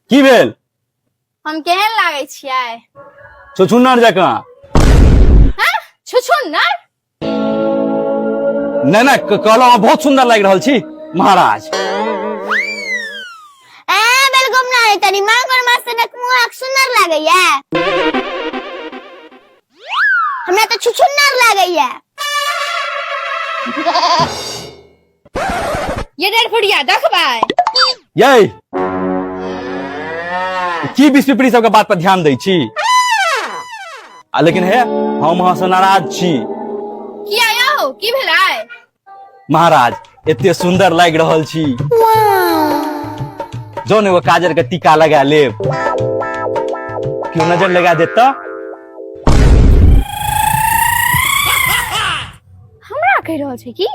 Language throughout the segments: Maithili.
की भेल? हम केहन लागै छियै? छुछुन्नर जकाँ। छुछुन्नर? नहि नहि, कहलहुँ अहाँ बहुत सुन्दर लागि रहल छी महाराज। ए बेलगम ना तनी मांगुर मास से मुँह सुंदर लागैया, हमरा तऽ छुछुन्नर लागैया। ये डेढ़ फुटिया देखबै। यै, की बीस पिपरी सबके बात पर ध्यान दै छी? आ लेकिन हे, हम अहाँ से नाराज छी। किया यौ, की भेलै? महाराज, एते सुंदर लागि रहल छी, जौन एगो काजर के टीका लगा लेब, केओ नजर लगा देत तऽ? हमरा कहि रहल छै की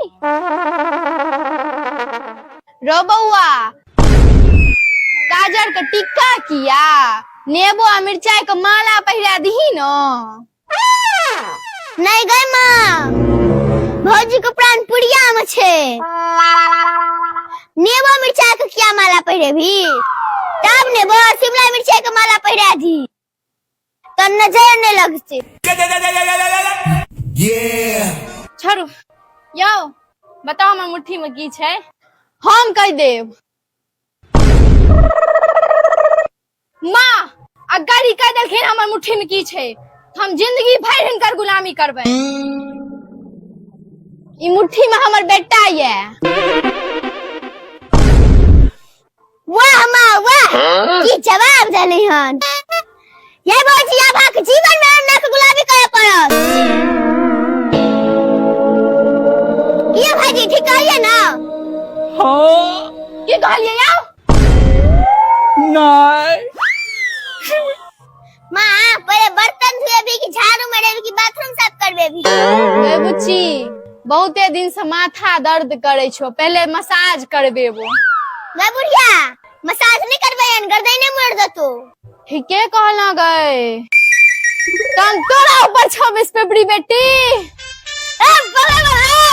रो बौआ, गाजर के टिक्का किया, नेबो आ मिरचाई के माला पहिरा दही न। नहीं गई माँ, भौजी के प्राण पुड़िया में छे, नेबो मिरचाई के किया माला पहिरे भी? तब नेबो आ शिमला मिरचाई के माला पहिरा दी त नजर नहीं लगते। छोड़ू यौ, बताओ हमर मुट्ठी में की छै? हम कहि देब माँ, अगर ई कहि देलखिन हमर मुट्ठी में की छै, हम जिंदगी भरि हिनकर गुलामी करबै। ई मुट्ठी में हमर बेटा ये। वाह माँ वाह, की जवाब देली हन। ये भौजी, आब अहाँके जीवन में हमरा के गुलाबी करे पड़त। ये भाजी, ठीक कहलिए ना? हाँ। की कहलिए यौ? नहीं। माँ, पहले बर्तन धुएबी कि झाड़ू मारेबी कि बाथरूम साफ करबेबी? ए बुच्ची, बहुते दिन से माथा दर्द करे छो, पहले मसाज करबेबो। मैं बुढ़िया, मसाज नहीं करबे, गर्दने मोड़ देतो। ठीके कहला गए, तन तोरा ऊपर छौ बीस पेपड़ी बेटी। ए, बले बले।